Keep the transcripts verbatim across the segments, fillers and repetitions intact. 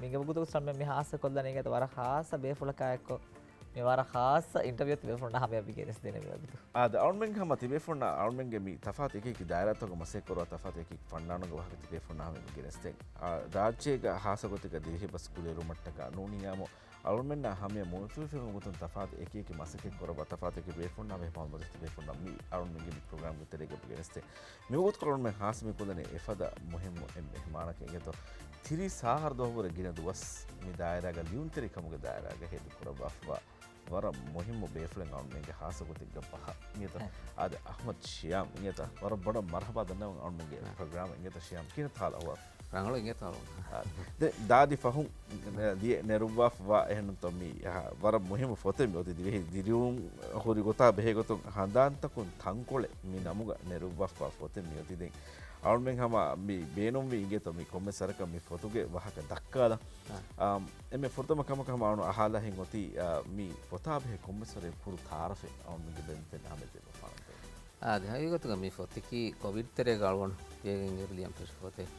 މީގެ ވަގުތުގަ ސަމް މި ހާއްސަ ކޮށްލަނީ އިނގޭތަ ވަރަށް ހާއްސަ ބޭފުޅަކާއެއްކޮށް މި ވަރަށް ހާއްސަ އިންޓަވިއު ތިބޭފުޅުންނާ ހަމަޔަށް މި ގެނެސްދޭނެ މި ވަގުތު. އާދެ، އަޅުމެން ހަމަ ތިބޭފުޅުންނާ އަޅުމެންގެ މި ތަފާތު އެކި އެކި ދާއިރާތަކުގަ މަސައްކަތް ކުރާ ތަފާތު އެކި ފަންނާނުންގެ ވާހަކަ ތިބޭފުޅުންނާ ހަމަޔަށް މި ގެނެސްދޭނެ. އާ، ރާއްޖޭގަ ހާއްސަ ގޮތެއްގަ ދިވެހި ބަސް ކުރިއެރުމަށްޓަކާ ނޫނިއްޔާމު އަޅުމެންނާ ހަމަޔަށް މުވައްފަގުވެފަ ގޮތުން ތަފާތު އެކި އެކި މަސައްކަތް ކުރައްވާ ތަފާތު އެކި ބޭފުޅުންނާ މެހެމާނު މަޖިލިސް ތިބޭފުޅުންނާ މި އަޅުމެންގެ މި ޕްރޮގްރާމްގެ ތެރޭގަ ގެނެސްދޭ. މިވަގުތު އަޅުމެން ހާއްސަ މި ކުލަނީ އެފަދަ މުހިއްމު އެއް މެހެމާނަކަށް އިނގޭތޯ. ތިރީސް ހާހަރު ދުވަހުވުރެ ގިނަ ދުވަސް މި ދާއިރާގަ ލިޔުންތެރިކަމުގެ ދާއިރާގަ ހޭދަ ކުރައްވާފަވާ ވަރަށް މުހިއްމު ބޭފުޅެއް އަޅުމެންގެ ހާއްސަ ގޮތެއްގަ ބަހަ އިނގޭތަ؟ އާދެ، އަޙްމަދު ޝިޔާމް އިނގޭތަ؟ ވަރަށް ބޮޑަށް މަރްޙަބާ ދަންނަވަން އަޅުމެންގެ ޕްރޮގްރާމަށް އިނގޭތަ ޝިޔާމް؟ ކިހިނެއްތަ ހާލު އަހުވާލު؟ ރަނގަޅު އިނގޭތަ އަޅުން؟ އާ، ދެ-، ދާދި ފަހުން ދިޔަ ނެރުއްވާފަވާ އެހެންނުތޯ މި، އާ، ވަރަށް މުހިއްމު ފޮތެއް މި އޮތީ ދިވެހި ދިރިއުޅުން ހުރި ގޮތާ ބެހޭގޮތުން ހަނދާންތަކުން ތަންކޮޅެއް މި ނަމުގަ ނެރުއްވާފަވާ ފޮތެއް މި އޮތީ. ދެން އަޅުމެން ހަމަ މި ބޭނުންވީ އިނގޭތޯ މި ކޮންމެސް ވަރަކަށް މި ފޮތުގެ ވާހަކަ ދައްކާލަން. އާ. އާ، އެންމެ ފުރަތަމަ ކަމަކަށް ހަމަ އަޅުން އަހާލާ ހިތް އޮތީ، އާ، މި ފޮތާ ބެހޭ ކޮންމެސް ވަރެއް ކުރު ތައާރަފެއް އަޅުމެންގެ ބެންތެން ހަމަ ދެއްވާފާނަންތޯ. އާދެ، ހަގީގަތުގަ މި ފޮތަކީ ކޮވިޑް ތެރޭގަ އަޅުގަނޑު ގޭގެ އިނގޭރު ލިޔަން ފެށި ފޮތެއް.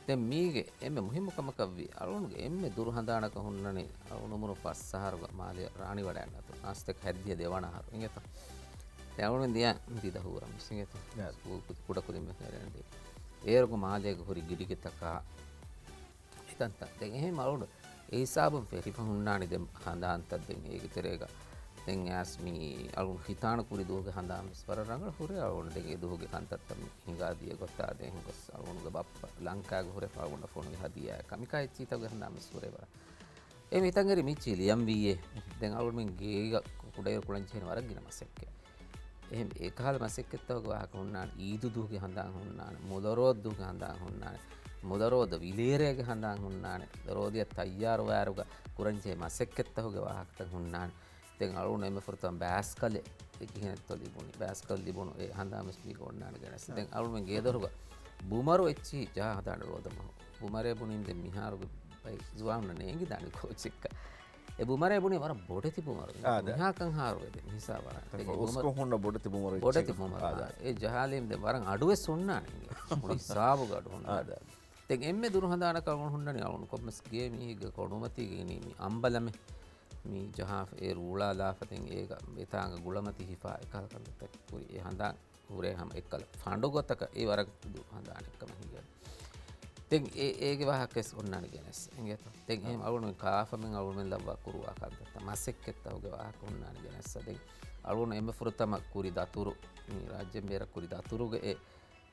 ދެން މީގެ އެންމެ މުހިއްމު ކަމަކަށްވީ، އަޅުގަނޑުގެ އެންމެ ދުރު ހަނދާނަކަށް ހުންނަނީ، އަޅުގަނޑު އުމުރުން ފަސް އަހަރުގަ މާލެ ރާނީވަޑައިގަތު މާސްތަކަށް ހައްދިހަ ދެވަނަ އަހަރު އިނގޭތަ؟ ދެން އަޅުގަނޑު ދިޔަ ދިދަހޫރަ މިސް އިނގޭތަ؟ ސްކޫލް ކު-، ކުޑަކުދިން ވެސް ނެރެން ދިޔަ. އޭރުގެ މާލޭގެ ހުރި ގިޑިގެތަކާ އެތަންތަން. ދެން އެހެން އަޅުގަނޑު އެ ހިސާބުން ފެށިފަ ހުންނާނެ ދެން ހަނދާންތައް ދެން އޭގެ ތެރޭގަ. ދެން އައިސް މި އަޅުގަނޑު ހިތާނު ކުރި ދުވަހުގެ ހަނދާން ވެސް ވަރަށް ރަނގަޅަށް ހުރޭ އަޅުގަނޑު. ދެން އެ ދުވަހުގެ ކަންތައްތައް މި ހިނގާދިޔަ ގޮތާ ދެން ގޮސް އަޅުގަނޑުގެ ބައްޕަ ލަންކާގެ ހުރެފަ އަޅުގަނޑަށް ފޮނުވި ހަދިޔާ ކަމިކާ އެއްޗިތަކުގެ ހަނދާން ވެސް ހުރޭ ވަރަށް. އެ މިތަނގެރި މިއްޗި ލިޔަންވީއޭ. ދެން އަޅުގަނޑުމެން ގޭގަ ކުޑައިރު ކުޅަންޖެހޭނެ ވަރަށް ގިނަ މަސައްކަތް. އެހެން އެކަހަލަ މަސައްކަތްތަކުގެ ވާހަކަ ހުންނާނެ، އީދު ދުވަހުގެ ހަނދާން ހުންނާނެ، މުލަރޯދަ ދުވަހުގެ ހަނދާން ހުންނާނެ، މުލަރޯދަ ވިލޭރޭގެ ހަނދާން ހުންނާނެ، ރޯދައަށް ތައްޔާރުވާއިރުގަ ކުރަންޖެހޭ މަސައްކަތްތަކުގެ ވާހަކަތައް ހުންނާނެ. ދެން އަޅުގަނޑު އެންމެ ފުރަތަމަ ބައިސްކަލެއް އެ ކިހިނެއްތޯ ލިބުނީ، ބައިސްކަލް ލިބުނު އެ ހަނދާން ވެސް މީގަ އޮންނާނެ ގެނެސް. ދެން އަޅުގަނޑުމެން ގޭދޮރުގަ ބުމަރު އެއްޗިހި ޖަހާ ހަދާނެ ރޯދަ މަހު. ބުމަރޭ ބުނީމަ ދެން މިހާރުގެ ބައި ޒުވާނުންނަށް ނޭނގިދާނެ ކޯޗެއްކަ. އެ ބުމަރޭ ބުނީ ވަރަށް ބޮޑެތި ބުމަރު. އާ، ދެ. މިހާކަން ހާރުވޭ ދެ މިހިސާބަށް. ދެ އުސްކޮށް ހުންނަ ބޮޑެތި ބުމަރު. ބޮޑެތި އެއްޗެއް. ބުމަރު. އާ، ދެ. އާ، އެ ޖަހާލީމަ ދެ ވަރަށް އަޑުވެސް ހުންނާނެ އިނގޭ. މުޅި ހިސާބުގަ އަޑު ހުންނާނެ. އާ، ދެ. ދެން އެންމެ ދުރު ހަނދާނަކަށް އަޅުގަނޑު ހުންނަނީ އަޅުގަނޑު ކޮންމެސް ގޭ މީހެއްގެ ކޮނޑުމަތީގަ އިނީ މި އަނބަލަމެއް. މި ޖަހާފަ އޭރު އުޅާލާފަ ދެން އޭގަ އެތާނގަ ގުޅަމަތި ހިފާ އެކަހަލަ ކަންތައްތައް ކުރި. އެ ހަނދާން ހުރޭ ހަމަ އެއްކަލަ ފަނޑު ގޮތަކަށް އެ ވަރަށް ދުރު ހަނދާނެއް ކަމަށް ހިނގޭ. ދެން އެ، އޭގެ ވާހަކަ ވެސް އޮންނާނެ ގެނެސް އިނގޭތޯ. ދެން އެހެން އަޅުގަނޑުމެން ކާފަމެން އަޅުގަނޑުމެން ލައްވާ ކުރުވާ ކަންތައްތައް މަސައްކަތްތަކުގެ ވާހަކަ އޮންނާނެ ގެނެސް. ދެން އަޅުގަނޑު އެންމެ ފުރަތަމަ ކުރި ދަތުރު، މި ރާއްޖޭން ބޭރަށް ކުރި ދަތުރުގެ އެ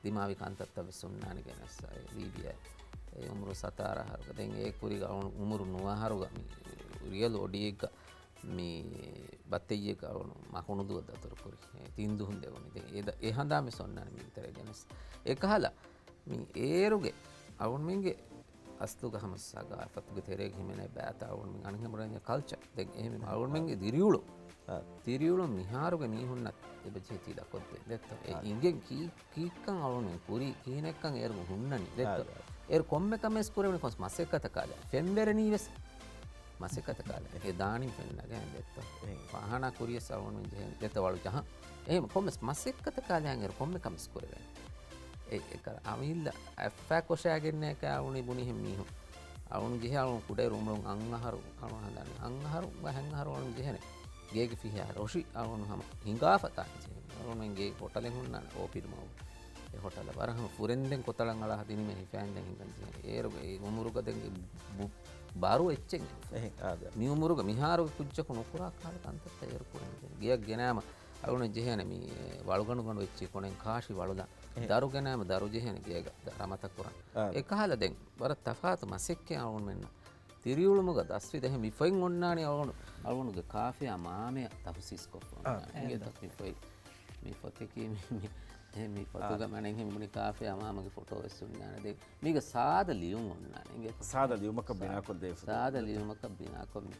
ދިމާވި ކަންތައްތައް ވެސް އޮންނާނެ ގެނެސް. އެ ލީބިއާ އެ އުމުރު ސަތާރަ އަހަރުގަ. ދެން އޭގެ ކުރީގަ އަޅުގަނޑު އުމުރު ނުވަ އަހަރުގަ މި ރިޔަލު އޮޑިއެއްގަ މި ބައްތެއްޔެއްގަ އަޅުގަނޑު މަ ހުނުދުއަށް ދަތުރު ކުރި. އެ ތިން ދުވަހު ދެވުނީ. ދެން އެ ދަ-، އެ ހަނދާން ވެސް އޮންނާނެ މީގެ ތެރޭ ގެނެސް. އެކަހަލަ މި އޭރުގެ އަޅުގަނޑުމެންގެ އަސްލުގަ ހަމަ ސަގާފަތުގެ ތެރޭގަ ހިމެނޭ ބައިތައް އަޅުގަނޑުމެން އަނެއްހެން ބުނަނީ ކަލްޗަރ. ދެން އެހެން އަޅުގަނޑުމެންގެ ދިރިއުޅުން، އާ. ދިރިއުޅުން މިހާރުގެ މީހުންނަށް އެބަޖެހޭ ތި ދަކޮށްދޭ. ދެއްތޯ؟ އެ އާ. އިނގެން ކީ-، ކީއްކަން އަޅުގަނޑުމެން ކުރީ، ކިހިނެއްކަން އޭރު ހުންނަނީ. ދެއްތޯ؟ އާ. އޭރު ކޮންމެ ކަމެއް ކުރެވުނީ ކޮން މަސައްކަތަކާ ލާ. ފެންވެރެނީ ވެސް މަސައްކަތަކާ ލާ. އެ ދާނީ ފެންނަގެން ދެއްތޯ؟ އެހެން. ފާހާނާ ކުރިޔަސް އަޅުގަނޑުމެން ޖެހޭނީ. ދެއްތޯ ވަޅު ޖަހަން. އެހެން ކޮންމެސް މަސައްކަތަކާ ލާ އޭރު ކޮންމެ ކަމެއް ކުރެވޭނެ. އެ، އެ ކަ-، އަމިއްލަ އަތްފައި ކޮށާގެންނޭ ކާ އަޅުނީ ބުނިހެން މީހުން. އަޅުން ޖެހޭ އަޅުން ކުޑައިރު އުމުރުން އަށް އަހަރު، އަޅުން ހަނދާނީ އަށް އަހަރު، ހަތް އަހަރު އަޅުން ޖެހޭނެ. ގޭގެ ފިހާރަ އޮށި އަޅުން ހަމަ ހިނގާފަ ތާން ޖެހޭނެ. އަޅުން ގޭގެ ހޮޓަލެއް ހުންނާނެ އޯޕިން މައު. އެ ހޮޓަލަށް ވަރަށް ހަމަ ފުރެންދެން ކޮތަޅަށް އަޅާ ހަދިނީމަ ހިފައިން ދެން ހިނގަން ޖެހޭނެ. އޭރު އެ އުމުރުގަ ދެން ބު-، ބާރު އެއްޗެއް އެ. އެހެން، އާދެ. މި އުމުރުގަ މިހާރު ކުއްޖަކު ނުކުރާ ކަހަލަ ކަންތައްތައް އޭރު ކުރަން ޖެހޭނެ. ގެޔަށް ގެނައިމަ އަޅުގަނޑު ޖެހޭނެ މި ވަޅުގަނޑުގަނޑު އެއްޗި ކޮނެން ކާށި ވަޅުލަން. އެހެން. ދަރު ގެނައިމަ ދަރު ޖެހޭނެ ގޭގަ ދަ-، ރަމަތަކުރަން. އާ. އެކަހަލަ ދެން ވަރަށް ތަފާތު މަސައްކަތް އަޅުގަނޑުމެންނަށް. ދިރިއުޅުމުގަ ދަސްވި ދެހެން މި ފޮތް އޮންނާނީ އަޅުގަނޑު، އަޅުގަނޑުގެ ކާފިޔާ މާމެއަށް ތަހުސީސް ކޮށްފަ އާ. އޮންނާނީ. އެހެން. އިނގޭތަ މި ފޮތް، މި ފޮތަކީ މި، މި، އެ މި ފޮތުގަ އާ. މަނެން ހެން ބުނި ކާފިޔާ މާމަގެ ފޮޓޯ ވެސް އޮންނާނެ. ދެ މީގަ ސާދަ ލިޔުން އޮންނާނެ. އިނގޭތަ؟ ސާދަ ލިޔުމަކަށް ސާ-، ބިނާކޮށްދޭ ފޮތެއް. ސާދަ ލިޔުމަކަށް ބިނާކޮށް މި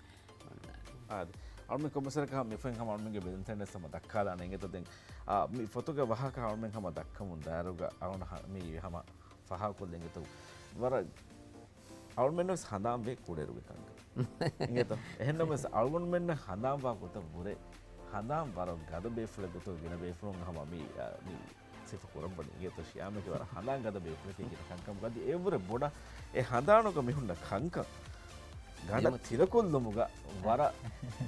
އޮންނާނެ. އާދެ. އަޅުމެން ކޮންމެސް ވަރަކަށް މި ފޮތް ހަމަ އަޅުމެންގެ ބެލުންތެރިން ވެސް ހަމަ ދައްކާލާނެ އިނގޭތަ؟ ދެން، އާ، މި ފޮތުގެ ވާހަކަ އަޅުމެން ހަމަ ދައްކަމުން ދާއިރުގަ އަޅުން ހަ-، މި ހަމަ ފަހާކޮށްލި އިނގޭތަ؟ ވަރަށް އަޅުމެން ވެސް ހަނދާން ވޭ ކުޑައިރުގެ ކަންކަން. އިނގޭތަ؟ އެހެންނަމަވެސް އަޅުގަނޑުމެންނަށް ހަނދާން ވާ ގޮތަށް ވުރެ ހަނދާން ވަރަށް ގަދަ ބޭފުޅެއް ގޮތުގަ ގިނަ ބޭފުޅުން ހަމަ މި، އާ، މި ސިފަ ކުރައްވަނީ. އިނގޭތޯ ޝިޔާމެކޭ ވަރަށް ހަނދާން ގަދަ ބޭފުޅެކޭ ގިނަ ކަންކަމުގަ އަދި އެއަށްވުރެ ބޮޑަށް އެ ހަނދާނުގަ މި ހުންނަ ކަންކަން ގަނޑަށް ތިލަކޮށްލުމުގަ ވަރަށް،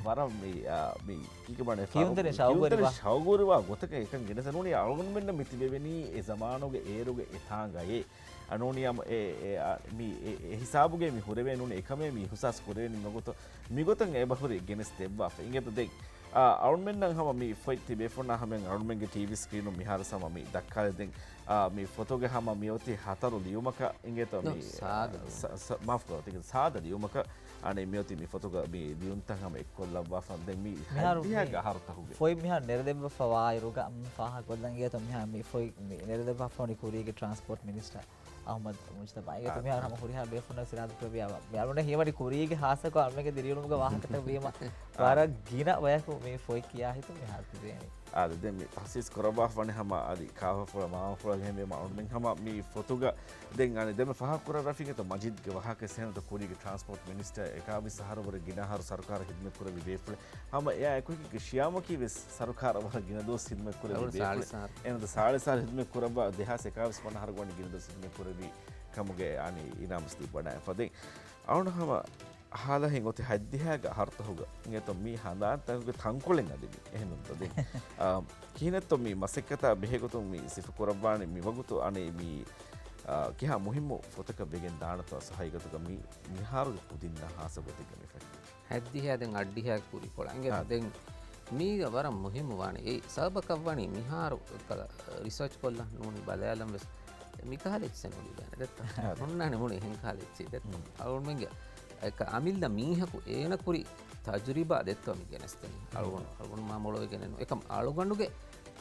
ވަރަށް މި، އާ، މި ކީކޭ ބާނެ، ކިޔުންތެރިން ޝައުގުވެރިވާ. ޝައުގުވެރިވާ ގޮތަކަށް އެކަން ގެނެސް ނޫނީ އަޅުގަނޑުމެންނަށް މި ތިބެވެނީ އެ ޒަމާނުގެ އޭރުގެ އެ ތާނގައޭ. އަ، ނޫނީ އަމަ އެ، އެ، އާ، މި އެ، އެ ހިސާބުގައި މި ހުރެވޭ ނޫނީ އެކަމޭ މި އިހުސާސް ކުރެވެނީ މިގޮތަށް، މިގޮތަށް އެބަހުރި ގެނެސް ދެއްވާފަ. އިނގޭތަ ދެން، އާ، އަޅުމެންނަށް ހަމަ މި ފޮތް ތިބޭފުޅުންނާ ހަމައިން އަޅުމެންގެ ޓީވީ ސްކްރީނުން މިހާރު ހަމަ މި ދައްކާލެ ދެން، އާ، މި ފޮތުގެ ހަމަ މިއޮތީ ހަތަރު ލިޔުމަކަށް އިނގޭތޯ މި، ސާދަ ލިޔުމަކަށް. ސަ-، ސަ-، މާފު ކުރާ، ތިކެ ސާދަ ލިޔުމަކަށް. އަނެއް މިއޮތީ މި ފޮތުގަ މި ލިޔުންތައް ހަމަ އެއްކޮށްލައްވާފަ ދެން މި މިހާރު ހައްދިހާގެ މި އަހަރުތަކުގެ ފޮތް މިހާރު ނެރެދެއްވަފަ ވާއިރުގަ މި ފާހަގަކޮށްލަން އިނގޭތޯ މިހާ މި ފޮތް މި ނެރެދެއްވާފަ ވަނީ ކުރީގެ ޓްރާންސްޕޯޓް މިނިސްޓަރ އަހުމަދު މުޖްތަބާ. އިނގޭތޯ މިހާރު ހަމަ ހުރިހާ ބޭފުޅުންނަށް ސިރާދު ކުރެއްވިޔާ ވަ-، މި އަޅުގަނޑަށް ހީވަނީ ކުރީގެ ހާއްސަކޮށް އަޅުމެންގެ ދިރިއުޅުމުގެ ވާހަކަތައް ވީމަ ވަރަށް ގިނަ ބަޔަކު މި ފޮތް ކިޔާ ހިތުން މިހާރު ތިބޭނީ. އާދެ، ދެން މި ތަހްސީސް ކުރައްވާފަ ވަނީ ހަމަ އަދި ކާފަފުޅަށް މާމަފުޅަށް އެހެންވީމަ އަޅުމެން ހަމަ މި ފޮތުގަ ދެން އަނެއް ދެންމެ ފާހަގަކުރާ ރަފީގެތޯ މަޖީދްގެ ވާހަކަ ސެހެންތޯ ކުރީގެ ޓްރާންސްޕޯޓް މިނިސްޓަރ އެކާވީސް އަހަރު ވަރަށް ގިނަ އަހަރު ސަރުކާރަށް ހިދުމަތް ކުރެއްވި ބޭފުޅެއް. ހަމަ އެއާ އެކު ޝިޔާމަކީ ވެސް ސަރުކާރަށް ވަރަށް ގިނަ ދުވަސް ހިދުމަތް ކުރެއްވި ބޭފުޅެއް. ސާޅީސް އަހަރު. އެނަދަ ސާޅީސް އަހަރު ހިދުމަތް ކުރައްވާ ދެހާސް އެކާވީސް ވަނަ އަހަރު ވަނީ ގިނަ ދުވަސް ހިދުމަތް ކުރެއްވި ކަމުގެ އަނި އިނާމުސް ތިއްބަނާ ފަދައިން. އަޅުން ހަމަ ހާލަހެން އޮތީ ހައްދިހާގެ އަހަރުތަކުގަ އިނގޭތޯ މި ހަނދާންތަކުގެ ތަންކޮޅެއް އަދި މި އެހެންނުންތޯ ދެން؟ އާ، ކިހިނެއްތޯ މި މަސައްކަތާ ބެހޭގޮތުން މި ސިފަކުރައްވާނެ މިވަގުތު އަނެއް މި، އާ، ކިހާ މުހިއްމު ފޮތަކަށް ވެގެން ދާނެތޯ އަސް ހަގީގަތުގަ މި މިހާރުގެ ކުދިންނަށް ހާއްސަ ގޮތެއްގަ މި ފެށީ. ހައްދިހާ ދެން އައްޑިހާ ކުރިކޮޅަށް އިނގޭތޯ އާ. ދެން މީގަ ވަރަށް މުހިއްމު ވާނެ. އެއީ ސަބަބަކަށް ވަނީ މިހާރު ރިސާޗް ކޮށްލަން ނޫނީ ބަލާލަން ވެސް މިކަހަލަ އެއްޗެއް ނުލިބޭނެ ދެއްތޯ. އާ. ހުންނާނެ މުޅި އެހެން ކަހަލަ އެއްޗެއް ދެއްތޯ. އަޅުގަނޑުމެންގެ އެކަ އަމިއްލަ މީހަކު އޭނަ ކުރި ތަޖުރިބާ ދެއްތޯ މި ގެނެސްދެނީ. އަޅުގަނޑު، އަޅުގަނޑު މާ މޮޅުވެގެނެއް ނޫން. އެކަމް އަޅުގަނޑުގެ،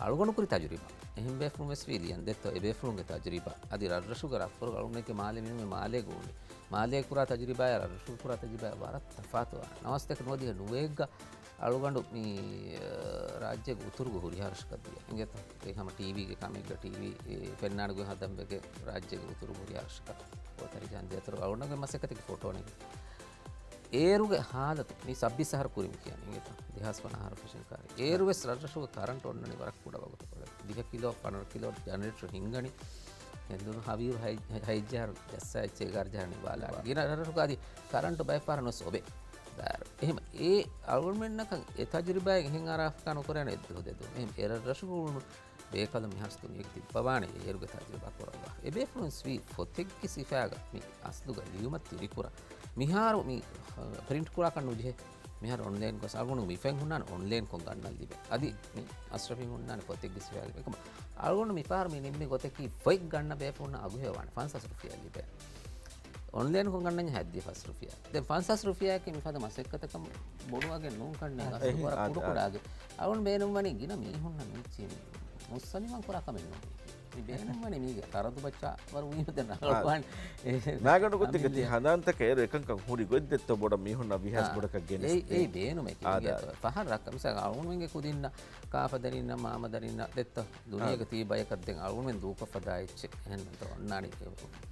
އަޅުގަނޑު ކުރި ތަޖުރިބާ. އެހެން ބޭފުޅުން ވެސް ވީ ލިޔަން ދެއްތޯ. އެ ބޭފުޅުންގެ ތަޖުރިބާ. އަދި ރަށްރަށުގެ ރަށްފަރުގަ އަޅުގަނޑުގެ މާލޭ މީހުންގެ މާލޭ ގުޅުން. މާލޭ ކުރާ ތަޖުރިބާއާ ރަށްރަށު ކުރާ ތަޖުރިބާއާ ވަރަށް ތަފާތު ވާނެ. ނަވާސްތަކެއް ނުވަދިހަ ނުވައެއްގަ އަޅުގަނޑު މި، އަ، ރާއްޖޭގެ އުތުރުގެ ހުރިހާ ރަށަކަށް ދިޔަ. އިނގޭތަ؟ އެ ހަމަ ޓީވީގެ ކަމެއްގަ ޓީވީ، އެ، ފެންނާނެ ގޮތް ހަދަން ވެގެން ރާއްޖޭގެ އުތުރު ހުރިހާ ރަށަކަށް ގޮތަށް ޖަހަން ދިޔަ އަތޮޅު އަޅުގަނޑުގެ މަސައްކަތަކީ ފޮޓޯ ނެގުން. އޭރުގެ ހާލަތު މި ސައްބީސް އަހަރު ކުރިން ކިޔަނީ އިނގޭތަ؟ ދެހާސް ވަނަ އަހަރު ފެށިން ކާރި. އޭރު ވެސް ރަށްރަށުގެ ކަރަންޓު އޮންނަނީ ވަރަށް ކުޑަ ވަގުތުކޮޅެއް. ދިހަ ކިލޯ، ފަނަރަ ކިލޯ ޖަނަރޭޓަރު ހިންގަނީ. ހެނދުނު ހަވީރު ހައި-، ހައިޖާރު ޖައްސާ އެއްޗެއް އެގާރަ ޖަހަނީ ބާލާ. ގިނަ ރަށްރަށުގަ އަދި ކަރަންޓު ބައެއް ފަހަރަށް ނުސޮބޭ. ދާއިރު. އެހެން އެ އަޅުގަނޑުމެންނަކަށް އެ ތަޖުރިބާއެއް އެހެން އަރާފަ ނުކުރޭނެ އެއްދުވަހު ދެދުވަހު. އެހެން އެ ރަށްރަށުގަ އުޅުނު ބޭކަލުން މިހާރު ދުނިޔޭގަ ތިއްބަވާނެ އޭރުގެ ތަޖުރިބާ ކުރައްވާ. އެ ބޭފުޅުން ވީ ފޮތެއްގެ ސިފައިގަ މި އަސްލުގަ ލިޔުމަށް ތިރިކުރާ. މިހާރު މި، އަ، ޕްރިންޓް ކުރާކަށް ނުޖެހޭ. މިހާރު އޮންލައިން ގޮސް އަޅުގަނޑު މި ފޮތް ހުންނާނެ އޮންލައިންކޮށް ގަންނަން ލިބޭ. އަދި މި އަސްރަފީން ހުންނާނެ ފޮތެއްގެ ސިފައިގަ. އެކަމަ އަޅުގަނޑު މިފަހަރު މި ނިންމި ގޮތަކީ ފޮތް ގަންނަ ބޭފުޅުންނަށް އަގުހެޔޮވާނެ ފަންސާސް ރުފިޔާ ލިބޭ. އޮންލައިންކޮށް ގަންނަންޏާ ހައްދި ފަސް ރުފިޔާ. ދެން ފަންސާސް ރުފިޔާއަކީ މިފަދަ މަސައްކަތަކަށް ބޮޑު އަގެއް ނޫން ކަންނޭނގެ. އަސްލު އެހެން ވަރަށް އާ، ކުޑަ އާ. ކުޑަ އަގެއް. އަޅުގަނޑު ބޭނުންވަނީ ގިނަ މީހުންނަށް މީ މުއްސަނދިވާން ކުރާ ކަމެއް ނޫން. މި ބޭނުންވަނީ މީގެ ޚަރަދު ބައްޗާ ވަރު މީހުން ދެން އާ. ރަނގަޅުވާން. ނާގަނޑު ގޮތެއްގަ ތި ހަނދާންތަކަށް އޭރު އެކަންކަން ހުރި ގޮތް ދެއްތޯ ބޮޑަށް މީހުންނަށް ވިހާސް އާ. ބޮޑަކަށް ގެނެސް އެއީ، ދޭ. އެއީ ބޭނުމެއް. އާ، އިނގޭތޯ. ދާ. ފަހަރަށް ކަމިސާ އަޅުގަނޑުމެންގެ ކުދިންނަށް ކާފަދަރިންނަށް މާމަދަރިންނަށް ދެއްތޯ. ދުނިޔޭގެ އާ. ތީ ބަޔަކަށް ދެން އަޅުގަނޑުމެން ދޫކޮށްފަ ދާ އެއްޗެއް އެހެންނަށް އޮންނާނީ.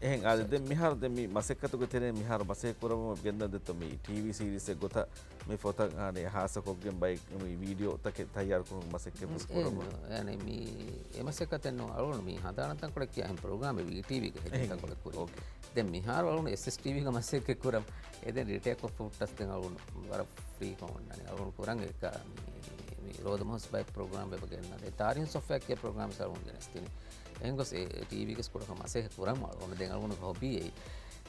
އެހެން އާދެ، ދެން މިހާރު ދެން މި މަސައްކަތުގެ ތެރޭ މިހާރު މަސައްކަތް ކުރަމުން ގެންދަން ދެއްތޯ މި ޓީވީ ސީރީސްއެއް ގޮތަށް މި ފޮތަށް އާނެ ހާއްސަކޮށްގެން ބައެއް މި ވީޑިއޯތަކެއް ތައްޔާރުކުރުމުގެ މަސައްކަތް ވެސް ކުރަމުން. އެ، އެ، މި އެ މަސައްކަތެއް ނޫން އަޅުގަނޑު މި ހަނދާނަށް ތަންކޮޅެއް ކިޔާ އެހެން ޕްރޮގްރާމެއް ވީޓީވީގެ ހެދި އެހެން. ތަންކޮޅެއް ކުރި. އޯކޭ. ދެން މިހާރު އަޅުގަނޑު އެސްއެސްޓީވީގެ މަސައްކަތް ކުރަން. އެ ދެން ރިޓަޔާ ކޮށްފަ ހުއްޓަސް ދެން އަޅުގަނޑު ވަރަށް ފްރީކޮށް އޮންނާނެ. އަޅުގަނޑު ކުރަން އެކަ މި، މި ރޯދަ މަހުސް ބައެއް ޕްރޮގްރާމް އެބަ ގެންނަ. އެ ތާރީހު ސޮފްޓްވެއާ ކިޔާ ޕްރޮގްރާމް އަޅުގަނޑު ގެނެސްދިނީ. އެހެންގޮސް އެ، އެ ޓީވީގެ ކުޑަކޮށް މަސައްކަތް ކުރަމުން އަޅުގަނޑު ދެން އަޅުގަނޑު ހޮބީ އެއީ.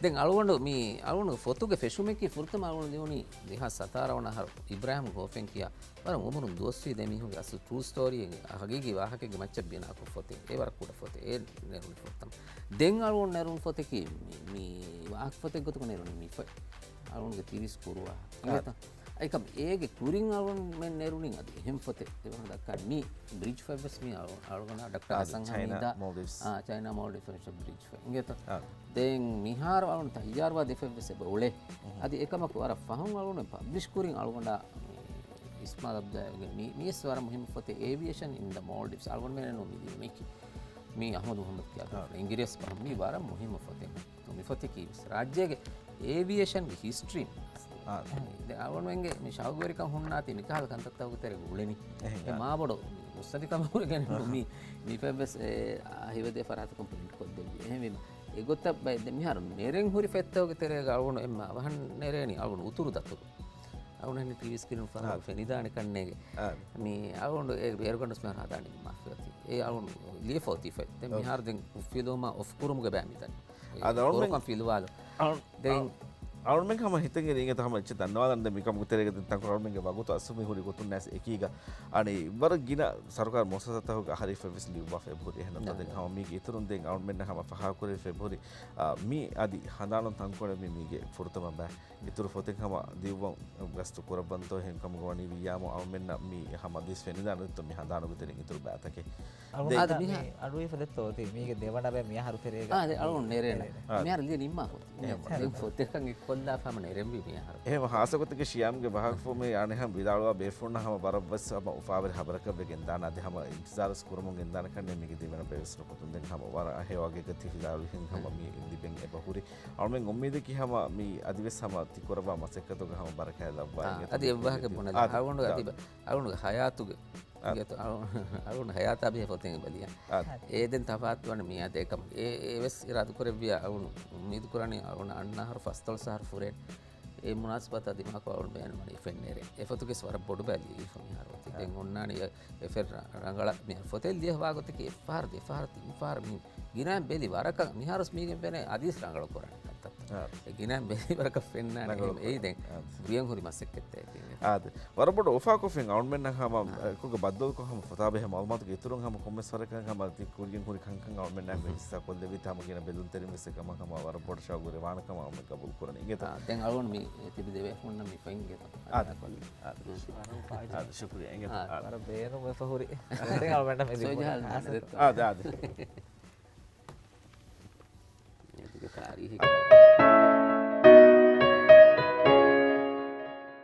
ދެން އަޅުގަނޑު މި، އަޅުގަނޑު ފޮތުގެ ފެށުމަކީ ފުރަތަމަ އަޅުގަނޑު ލިޔުނީ ދެހާސް ސަތާރަ ވަނަ އަހަރު އިބްރާހިމް ގޯފެން ކިޔާ ވަރަށް އުމުރުން ދުވަސްވީ ދެ މީހުންގެ އަސްލު ޓްރޫ ސްޓޯރީ ހަގީގީ ވާހަކައެއްގެ މައްޗަށް ބިނާކޮށް ފޮތެއް. އެ ވަރަށް ކުޑަ ފޮތެއް. އެ ނެރުނީ ފުރަތަމަ. ދެން އަޅުގަނޑު ނެރުނު ފޮތަކީ މި، މި ވާހަކަ ފޮތެއް ގޮތުގަ ނެރުނީ މި ފޮތް. އަޅުގަނޑުގެ ތިރީސް ކުރު ވާހަކަ. އާ. އެނގޭތަ؟ އެކަމް އޭގެ ކުރިން އަޅުގަނޑުމެން ނެރުނީ އަދި އެހެން ފޮތެއް. އެވަރަށް ދައްކާ މި ބްރިޖް ފޮތް ވެސް މި އަޅު-، އަޅުގަނޑާ ޑޮކްޓަރ އާ، ހަސަން ޗައިނާ ހަމީދާ، މޯލްޑިވްސް. އާ، ޗައިނާ މޯލްޑިވްސް ބްރިޖް ފޮތް. އެނގޭތަ؟ އާ. ދެން މިހާރު އަޅުގަނޑު ތައްޔާރުވާ ދެ ފޮތް ވެސް އެބަ އުޅޭ. އުހު. އަދި އެކަމަކު ވަރަށް ފަހުން އަޅުގަނޑު ޕަބްލިޝް ކުރިން އަޅުގަނޑާ މި އިސްމާލް އަބްދާގެ މި، މިވެސް ވަރަށް މުހިއްމު ފޮތެއް، އޭވިއޭޝަން އިން ދަ މޯލްޑިވްސް. އަޅުގަނޑުމެން ނޫން މި ލިޔުމަކީ. މީ އަޙްމަދު މުޙައްމަދު ކިޔާ އާ. ބޭފުޅުން އިނގިރޭސި ބަހުން. މީ ވަރަށް މުހިއްމު ފޮތެއް. މި ފޮތަކީ ވެސް ރާއްޖޭގެ އޭވިއޭޝަންގެ ހިސްޓްރީ. އާ. ދެން އަޅުގަނޑުމެންގެ މި ޝައުގުވެރިކަން ހުންނާތީ މިކަހަލަ ކަންތައްތަކުގެ ތެރޭގަ އުޅެނީ. އެހެން. އެ މާބޮޑު މުއްސަނދި ކަމަކު ހުރެގެން އާ. މި، މި ފޮތް ވެސް އެ، އާ، ހިވެދޭ ފަރާތަކުން ޕްރިންޓް ކޮށްދެއްވި. އެހެންވީމަ އެގޮތަށް ބައެއް ދެ މިހާރު ނެރެން ހުރި ފޮތްތަކުގެ ތެރޭގަ އަޅުގަނޑު އެންމެ އަވަހަށް ނެރޭނީ އަޅުގަނޑު އުތުރު ދަތުރު. އަޅުގަނޑު ޓީވީ ސްކްރީން ފަހަރު އާ. ފެނިދާނެ ކަންނޭގެ. އާ. މި އަޅުގަނޑު އޭގެ ބޭރުގަނޑު ސްމެހާ ހަދާނެ މާފިއޮތީ. އޭ އަޅުގަނޑު ލިޔެފަ އޮތީ ފޮތް. ދެން އޯ. މިހާރު ދެން އުފްފިލުވުމާ އޮފް ކުރުމުގެ ބައި މިދަނީ. އާ، ދެން އަޅުގަނޑު ކުރުކަން ފިލުވާލު. އަޅު-، ދެން އަޅު-، އަޅުގަނޑު ހަމަ ހިތަށް އެރި އިނގޭތަ ހަމަ އެއްޗެއް ދަންނަވާލަން ދެން މިކަމުގެ ތެރޭގަ ދެން ތަންކޮޅެއް އަޅުމެންގެ ވަގުތު އަސްލު މި ހުރި ގޮތުން ނައިސް އެކީގަ އަނެއް ވަރަށް ގިނަ ސަރުކާރު މުއައްސަސާތަކުގެ އަހަރީފް އެއްވެސް ލިޔުއްވާފަ އެބަހުރި. އެހެން ނަމަ ދެން ހަމަ މީގެ އިތުރުން ދެން އަޅުމެންނަށް ހަމަ ފަހާކުރެވިފަ އެބަހުރި. އާ، މި އަދި ހަނދާނުން ތަންކޮޅެއް މި މީގެ ފުރަތަމަ ބައި. އިތުރު ފޮތެއް ހަމަ ލިޔުއްވަން ގަސްތު ކުރައްވަންތޯ އެހެން ކަމުގަ ވަނީ ވިއްޔާމު އަޅުމެންނަށް މި ހަމަ ދިސް ފެނިދާނެތޯ މި ހަނދާނުގެ ތެރެއިން އިތުރު ބައިތަކެއް. އަޅުގަނޑު ދެން އަދި މި މިހާ-، އަޑުއިވިފަ ދެއްތޯ އޮތީ މީގެ ދެވަނަ ބައި މިހާރު ތެރޭގަ. އާ، ދެން އަޅުގަނޑު ނެރޭނެ. ނެރޭނެ. އާ. މިހާރު ލިޔެ ނިންމާފަ. އެހެން. ދެން ފޮތެއްކަން އެއްކޮށްލާފަ ހަމަ ނެރެންވީ މިހާރު. އެހެން ހާއްސަގޮތެއްގެ ޝިޔާމްގެ ވާހަކަފުމެއް އަނެއްހަމަ ވިދާޅުވާ ބޭފުޅުންނަށް ހަމަ ވަރަށްވެސް ހަމަ އުފާވެރި ހަބަރަކަށް ވެގެން ދާނެ. އަދި ހަމަ އިންތިޒާރުވެސް ކުރަމުން ގެންދާނެ ކަންނޭނގެ މީގެ ދެވަނަ ބައިވެސް ނުކުތުން ދެން ހަމަ ވަރަށް ހެޔޮ ވަގެއްގަ ތިފިލާވިހެން ހަމަ މި ލިބެން އެބަހުރި. އަޅުމެން އުއްމީދަކީ ހަމަ މި އަދިވެސް ހަމަ ތިކުރައްވާ މަސައްކަތުގަ ހަމަ ބަރަކާތް ލައްވާ އާ، އިނގޭތޯ އަދި މި އެއްވާހަކަ ދިވެހި ބުނެލާ. އާ، އަޅުގަނޑު އާ. އަދި ބަ-، އަޅުގަނޑު ހަޔާތުގެ އާ. އިނގޭތޯ އަޅު-، އަޅުގަނޑު ހަޔާތާ ބެހޭ ފޮތެއް އެބަ ލިޔަން. އާ. އޭ ދެން ތަފާތުވަނީ މިއާ ދޭކަމަށް. އޭ، އޭވެސް އިރާދަކުރެއްވިޔާ އަޅުގަނޑު އުއްމީދު ކުރަނީ އަޅުގަނޑު އަންނަ އަހަރު ފަސްދޮޅަސް އަހަރު ފުރޭން. އެ މުނާސަބަތާ ދިމާކޮށް އަޅުގަނޑު ބޭނުންވަނީ ފެންނެރެ. އެ ފޮތުގެސް ވަރަށް ބޮޑު ބައެއް ލިޔެފަ މިހާރު އޮތީ. ދެން އޮންނާނީ އެ އެ ފެން ރަ-، ރަނގަޅަށް މި ފޮތެއް ލިޔެ ވާގޮތަކީ އެއްފަހަރު ދެފަހަރު ތިންފަހަރު މި ގިނައިން ބެލި ވަރަކަށް މިހާރުސް މީގެން ފެނޭ އަދިވެސް ރަނގަޅު ކުރާނެ ކަންތައް. އާ. އެ ގިނައިން ބެލި ވަރަކަށް ފެންނާނެ. ރަނގަޅު އެހެން އެއީ ދެން އާ. ވިޔަން ހުރި މަސައްކަތްތަކެއް އެކީ. އާދެ. ވަރަށް ބޮޑު އުފާކޮށްފިން އަޅުމެންނަށް ހަމަ އާ. އެކުގަ ބައްދަލުކޮށް ހަމަ ފޮތާ ބެހޭ މައުލޫމާތުގެ އިތުރުން ހަމަ ކޮންމެސް ވަރަކަށް ހަމަ ތި ކުރިޔަށް ހުރި ކަންކަން އަޅުމެންނާ ހުން. ހިއްސާ ކޮށްލެވިތަ ހަމަ ގިނަ ބެލުންތެރިން ވެސް އެކަމަށް ހަމަ ވަރަށް ބޮޑަށް ޝައުގުވެރިވާނެ ކަމަށް އަޅުމެން ގަބޫލު ކުރަނީ. އިނގޭތޯ؟ އާ، ދެން އަޅުގަނޑު މި ތިބި ދެވޭފުންނަށް މި ފޮތް އިނގޭތޯ؟ އާ. އަދާކޮށްލި. އާ. އާ. އާ، ޝުކުރިޔާ. އިނގޭތޯ؟ އާ. އާ. ވަރަށް ބޭނުންވެފަ ހުރި. ދެން އަޅުމެންނަށް މި ލިބުނީ. ސޮޖަހާލް އާސަ. އާ، ދެ، އާ، ދެ.